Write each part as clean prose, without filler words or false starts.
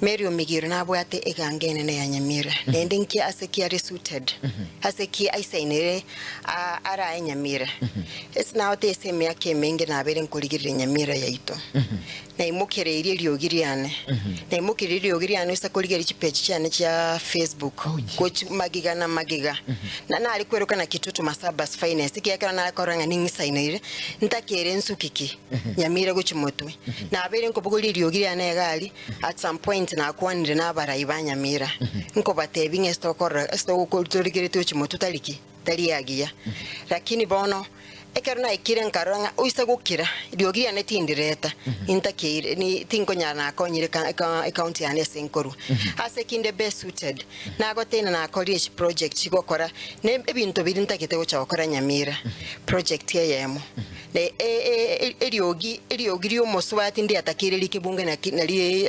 Mary Omigiro nabwate eganga enene ya Nyamira, naende nki ase ki are suited, ase ki aisainire arae Nyamira. Ase naote ase emiaka emenge nabeire nkorigereria Nyamira yaito. Naimokereirie eriogi riane, naimokereirie eriogi riane ase korigereria chipeji chiane chia Facebook, Oh, yeah. gochi magega na magega. Na nare kweroka na Kitutu Masabas Finest, ekiagera ekero nare korora ng'a ning'isainire, ntakere nsuki ki, Nyamira gochia motwe. Nabeire nkobogoria eriogi riane iga aria, at some point nakwanire na abarai ba Nyamira, nkobatebia ng'a ase tokorora ase togokori torigeretie gochia motwe tari ki? Tari agiya. Lakini bono, ekero naikire nkarora ng'a oise gokira, eriogi riane tindireta, intakeire ni tinkonyara nakonyire eka eka ecounty yane ase nkorwa. Ase ki nde best suited, nagoteina nakorire chiproject chigokora, na ebinto biria ntagete gocha gokora Nyamira, project eyemo. Na eriogi eriogi ri'omosubati ndiatakeire rike bunge naki nari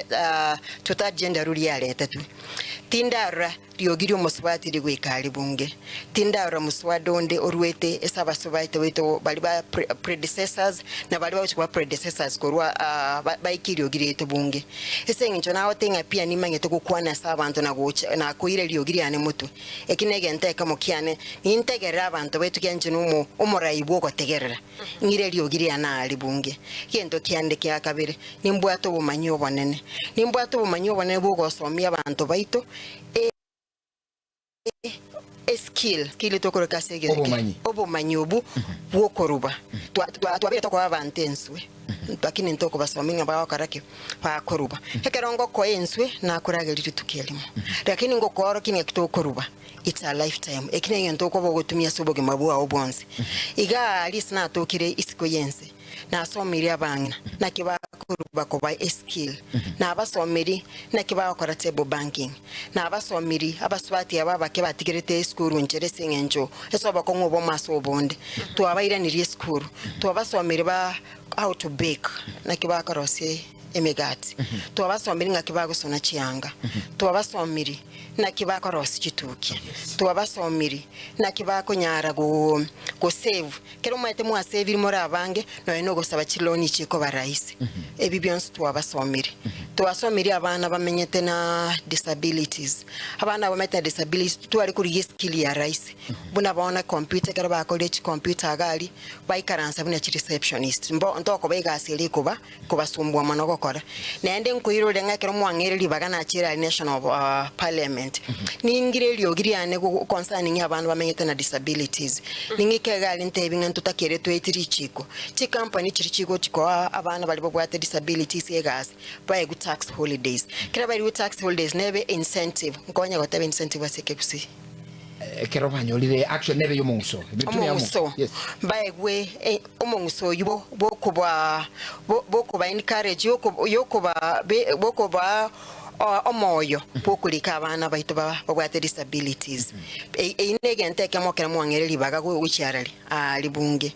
to third gender rule yaretetwe. Tindarora riogi ri'omosubati rigoika aria bunge, tindarora moswada onde oruete ase abasubati baito baria ba predecessors na baria bagochia koba predecessors korwa baike eriogi riaito bunge. Ase eng'encho nagoteba ng'a pia nimanyete gokwana ase abanto na gocha nakoira eriogi riane motwe. Eki negento ekemo kiane, nintegerere abanto baito ekiagera inche nomo omorai bw'ogotegerera, ng'ire eriogi riane aa ribunge. Gento kiande kia kabere, nimbwate obomanyi obonene. Nimbwate obomanyi obonene bw'ogosomia abanto baito e eskill, skill tokoreka ase egere Obomanyi. obomanyi obwo bw'okoruba. Twa twa twabeire tokoa abanto enswe, lakini ntokobasomia ng'a bagokora ki? Bakoruba. Ekero ngokoa enswe, nakorageria rituko erimo. Lakini ngokoorokia ng'aki tokoruba, it's a lifetime. Eki negento okoba ogotumia ase obogima bwao bwonsi. Iga aria ase natokire isiko y'ense, nasomirie abang'ina naki bakoruba koba eskill, nabasomirie naki bagokora table banking, nabasomirie abasubati aba abake batigerete esukuru nchera ase eng'encho ase obokong'u obomo ase obonde. Twabairanirie esukuru, twabasomirie ba How to bake, naki bakorosia emegati. Twabasomirie ng'aki bagosona chianga. Twabasomirie naki bakorosia chitukia. Twabasomirie naki bakonyara go go save. Ekero omanyete mwaseviri more abange, nonya na ogosaba chiloni chikoba rahisi. Ebi bionsi twabasomirie. Twasomirie abana bamenyete na disabilities. Abana abwo bamenyete na disabilities tware korigia eskill ya rahisi. Buna bono ecomputer ekero bakorire chicomputer iga aria, baikaransa buna chireceptionist, mbo ntokoba egasi eria ekoba kobasumbua mono gokora. Naende nkoirorera ng'a ekero mwang'eire ribaga nachire aria national parliament, ningire eriogi riane go concerning abana bamenyete na disabilities. Ning'ike iga aria ntebi ng'a ntotakeire toeti richiko, chicompany chiria chigochi koa abana baria babwate disabilities egasi, baegwe tax holidays. Ekero bairwe tax holidays nebe incentive, nkonya goteba incentive ase ekegusii. Ekero banyorire action nebe y'omong'uso. Emetwe yamo. Omong'uso, Yes. mbaegwe e- omong'uso oyio bo- bokoba bo- bokoba encourage yoko yokoba be bokobaa o- omoyo bwokorika abana baito ba babwate disabilities. Ei eyio na egento ekemo ekero mwang'eire ribaga go gochiarari aa ribunge.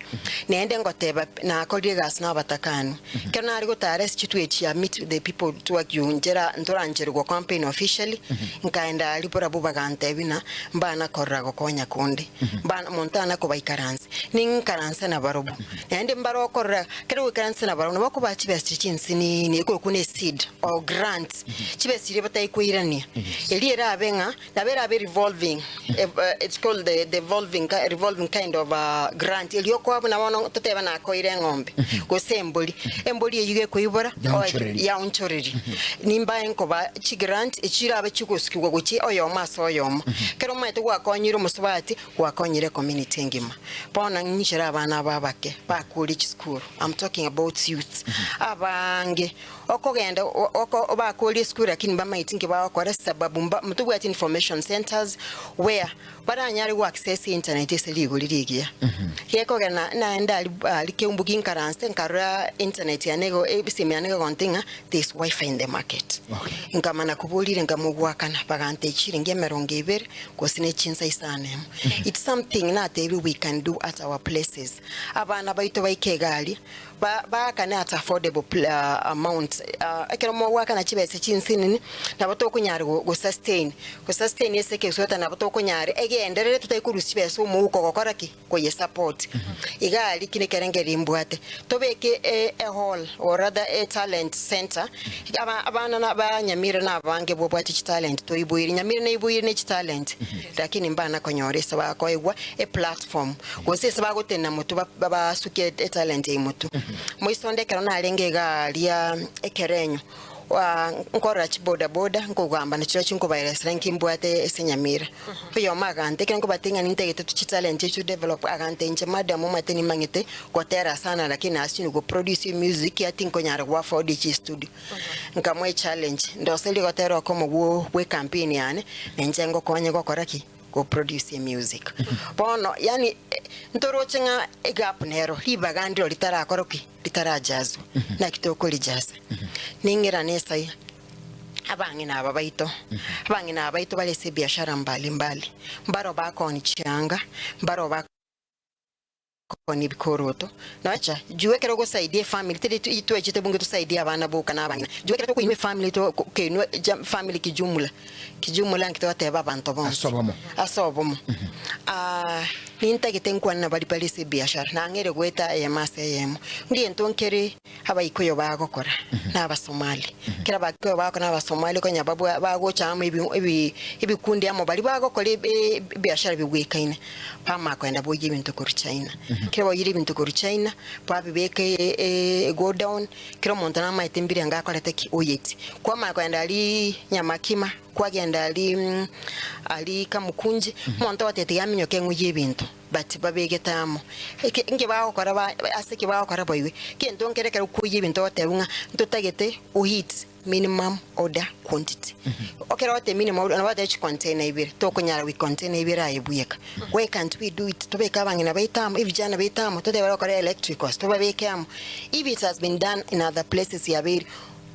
Naende ngoteba pi nakorire egasi na abatakanu, ekero nare gotara ase chituo chia meet the people twakiu nchera ntorancherigwa campaign officially, nkaenda aria barabwo bagantebia buna mbana korora gokonya konde, mbana monto tana kobaikaransa, ninkaranse nabarobwo. Naende mbare okorora ekero ogoikaransa nabarobwo nabo okobaa chibesa chiria chinsinini ekorokwa buna eseed or grant, chibesa chiria batakoirania, eria erabe ng'a Nabo erabe revolving, it's called the the evolving revolving kind of grant, erio okoa buna bono totebe nakoire eng'ombe gose embori, embori eyio gekoibora Yaonchoreria. yaonchoreria nimbae nkoba chigrant echio chirabe chigosukigwa gochia oyomo ase oyomo. Ekero omanyete gwakonyire omosubati, gwakonyire ecommunity engima. Bono ng'ichere abana aba abake bakoria chisukuru, I'm talking about youths, abange. Okogenda oko bakoria esukuru lakini mbamaeti nki bagokora sababu mba ntobwati information centers where baranyare go access internet ase rigori rigiya. Gekogera na naende aria aria keumbu ginkaranse nkarora internet yane igo esimi yane egontebia ng'a there is wifi in the market. Okay. Nkamana koborire nkamogoakana bagantebia chiringi emerongo ebere gose ne chinsa isano emo. It's something natebiwe we can do at our places. Abana baito baike iga aria. Ba baakane at affordable amount. Ekero mogoakana chibesa chinsinini nabo tokonyara go sustain, go sustain ase ekesueta nabo tokonyara egenderere totari korusia chibesa omouko gokora ki? Koye support. Iga aria ki nekerengerio mbwate, tobeke e hall or rather a talent centre, aba abana na ba Nyamira na abange bobwate chitalent toiboire, Nyamira neiboire ne chitalent lakini mbana konyora ase bakoegwa e platform. Gose ase bagotenena motwe basuke etalent eye motwe. Moisonde ekero narenge iga aria ekerenyo, nkorora chibodaboda nkogamba na chirochio nkobaeresera nki mbwate ase Nyamira. Oyomo agantebia ekero nkobatebia ng'a nintagete chitalent echi to develop, agantebia inche madam omanyete nimanyete gotera sana lakini ase chinde go produce emusic ekiagera tinkonyara go afford chistudio. Nkamoa echallenge, ndoserie gotera okomo bwe ecampaign yane, na inche ngokonye gokora ki? Go produce music. Bono yaani ntoroche ng'a egap nero, ribaga ndiro ritarakora ki? Ritarajazwa. Naki tokorijaza? Ning'irane esai abang'ina aba baito, abang'ina aba baito bare ase ebiashara mbali mbali, mbaro bakoonia chianga, mbaro ba. Koni ebikoroto. Nocha, juu ekero ogosaidia efamily, teri twechete bunge tosaidie abana boka na abang'ina. Juu ekero tokoinwa efamily to koinwa ja family kijumula, kijumula nki togoteba abanto bonsi. Ase obomo. Ase obomo. Nintagete nkwane na baria bare ase ebiashara, nang'eire goeta eyemo ase eyemo. Ngento nkere Abaikuyu bagokora na Abasomali. Kera Abaikuyu bagokora na Abasomali konya babwa bagocha amo ebi ebi ebikundi amo baria bagokora ebi ebiashara bigwekaine, bamanya kogenda boyia ebinto korwa China. Ekero baoyire ebinto korwa China, babibeka e godown, kera omonto namaete mbirengo akorete ki? Oyeti. Kwamanya kogenda aria Nyamakima, kwagenda aria aria Kamukunji, omonto ogoteba tiga aminyoke ng'oyie ebinto. But babegete amo. Eke inki bagokora ba ase ki bagokora boigo? Egento nkere ekero okoyia ebinto ogoteba ng'a ntotagete o hit minimum order quantity. Ekero ogoteba minimum order nabo ogoteba chicontainer ibere, tokonyara goi container ibere aye bweka. Why can't we do it? Tobeke abang'ina baito amo, evijana baito amo, totebe bare gokora electricals, tobabeke amo. If it has been done in other places yabeire,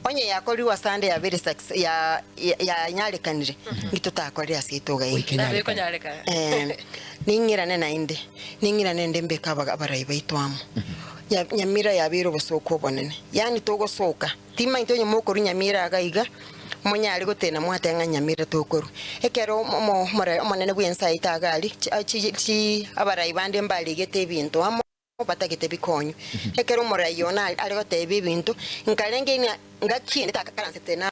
onye yakorirwe ase ande yabeire success ya yanyarekanire, inki totakorire ase yaito iga iga? Goika Nabo enyarekane. ekonyarekana. Eh, ning'irane naende, ning'irane naende mbeke abaga abarai baito amo. Nya Nyamira yabeire obosooku obonene, yaani togosoka, timanyeti onye mokorwa Nyamira iga iga, monyare gotena mwateba ng'a Nyamira tokorwa. Ekero omo omorai omonene bw'ense yaito iga aria, chi chi chi abarai bande mbarigete ebinto amo. batagete bikonywe. Ekero omorai one are gotebia ebinto, nkarenge ng'a ngaki ende takaransete na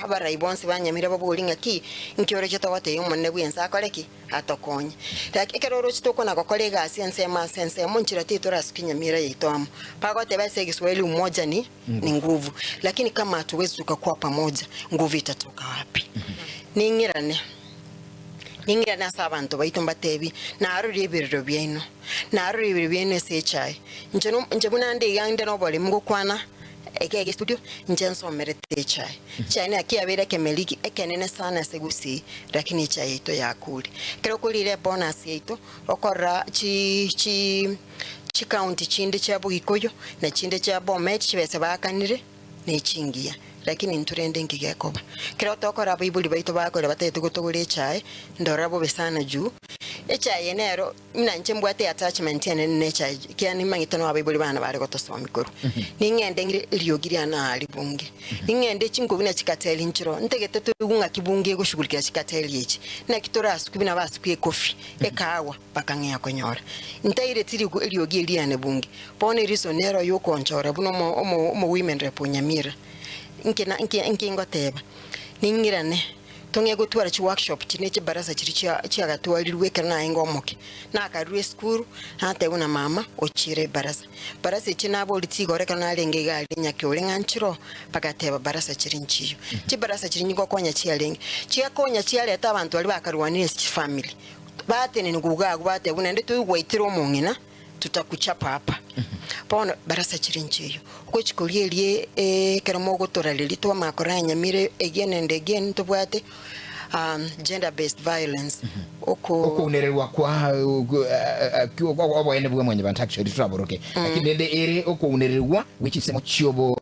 abarai bonsi ba Nyamira baborie ng'aki inki oroche togotebia omonene bw'ense akore ki? Atokonye. Lakini ekero oroche tokona gokora egasi ensemo ase ensemo nchera titorasukie Nyamira yaito amo. Bagoteba ase egeswahili umoja ni ni nguvu, lakini kama hatuwezi tukakuwa pamoja nguvu itatoka wapi? Ning'irane. Ning'irane ase abanto baito mbatebie, Narorire ebirero biaino, narorire ebirero biaino ase echae. Inche no inche buna nde iga inde noboremu ngokwana eke egestudio, inche nsomerete echae. Echae naki yabeire ekemerigi ekenene sana ase gusii, lakini echae yaito yakure. Ekero okorire ebonus yaito, okorora chi chi chicounty chinde chia Bogikoyo, na chinde chia Bomet chibesa baakanire. nechingiya, lakini intwe rende inki gekoba? Ekero tokora abaibori baito bakorera batagete gotogora echae, ndorora bobe sana juu echae eye nero buna inche mbwate attachment enene na echae ekiagera nimanyete noo abaibori bane bare gotosomia korwa. Ning'ende ng'ire eriogi riane aa ribunge, ning'ende chinkobi na chikateli nchiroo, ntagete toigwe ng'aki bunge egoshughulikera chikateli echi, naki torasukwe buna basukwa ekofi, ekahawa. Bakang'ea konyora ntaireti eriogi eri riane bunge. Bono eriso nero y'okoonchora buna omo women rep o Nyamira. Inki na inki inki ngoteba? Ning'irane tong'e gotwara chiworkshop chiria ne chibarasa chiria chiagatwarirwe ekero naenge omoke. Nakarirwe esukuru, natebiwa na mama ochiire ebarasa. Barasa echi naboretie igoro ekero narenge iga aria Nyakeore ng'a nchiroo, bagateba barasa chiria nchiyo. Chibarasa chiria ngokonya chiarenge, chiakonya chiareta abanto baria bakarwanire ase chifamiri. Batenenigwe iga agwo bateba, Buna inde toigwaitire omong'ina, tutakuchapa apa. Bono barasachire enchera eyio. Ogochia koria eria ekero mogotorareria twamanya korora nyamira again and again ntobwate gender based violence oko Okounererwa kwa oboene bwa mwanyabanto actually toraboroke lakini rende ere okounererwa gwe chinsemo chiobo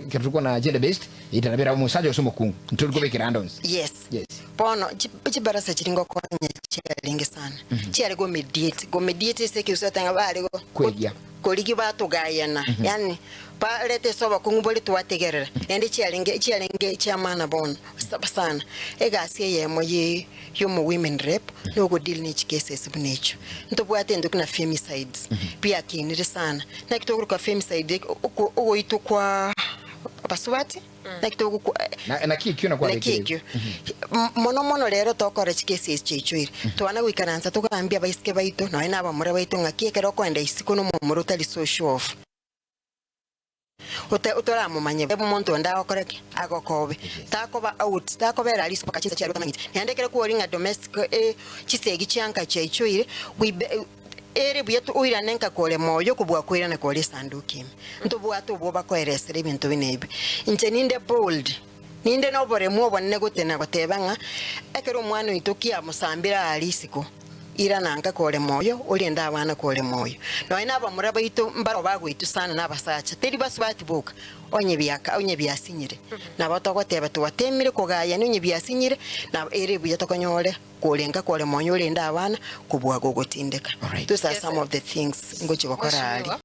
ekero tokwana gender based Etarabera omosacha gose omokungu, ntori kobekera ande onsi. Yes. Yes. Bono chibarasa chiria ngokonya chiarenge sana. Chiare go mediate, go mediate ase ekegusii oteba ng'a bare go Kwegia. Korigia batogayana, yaani barete ase obokong'u boria twategerera, naende chiarenge chiarenge chiamana bono sana. Egasi eyemo ye yomo women rep na ogodeal ne chicases buna echio. Ntobwate intwe buna femicides, biakinire sana. Naki tokoroka femicide oko ogoitwa kwa abasubati. Naki togokwa Na- naki ekio naki nakwabekire ekio M- mono mono rero tokora chikesi echi chiaichoire twana goikaransa togambie abaiseke baito nonya na abamura baito ng'aki ekero okoenda isiko na omomura otari so sure of ota otoramomanye omonto onde agokore ki agokobe takoba out takobera aria isiko mpaka chinsa chiaria otamanyeti naende ekero kwori ng'a domestic eh chisegi chianka chiaichoire we be Ere buya oirane nka kore moyo kobua koirana kore esanduki ime. Ntobwate obwo bakoeresera ebinto buna ebi. Inche ninde bold, ninde noboremu obonene gotena goteba ng'a ekero omwana oito kiamosambire aaria isiko, irana nka kore moyo, orende abana kore moyo. Nonya nabamura baito mbaro bagoitwa sana nabasacha, teri basubati boka, onye biaka onye biasinyire. Nabo togoteba twatemire kogayania onye biasinyire, nabo ere buya tokonyore. Korenga kore moyo orende abana kobua gogotindeka. Alright. Those are some of the things ngochia gokora aria. Mheshimiwa.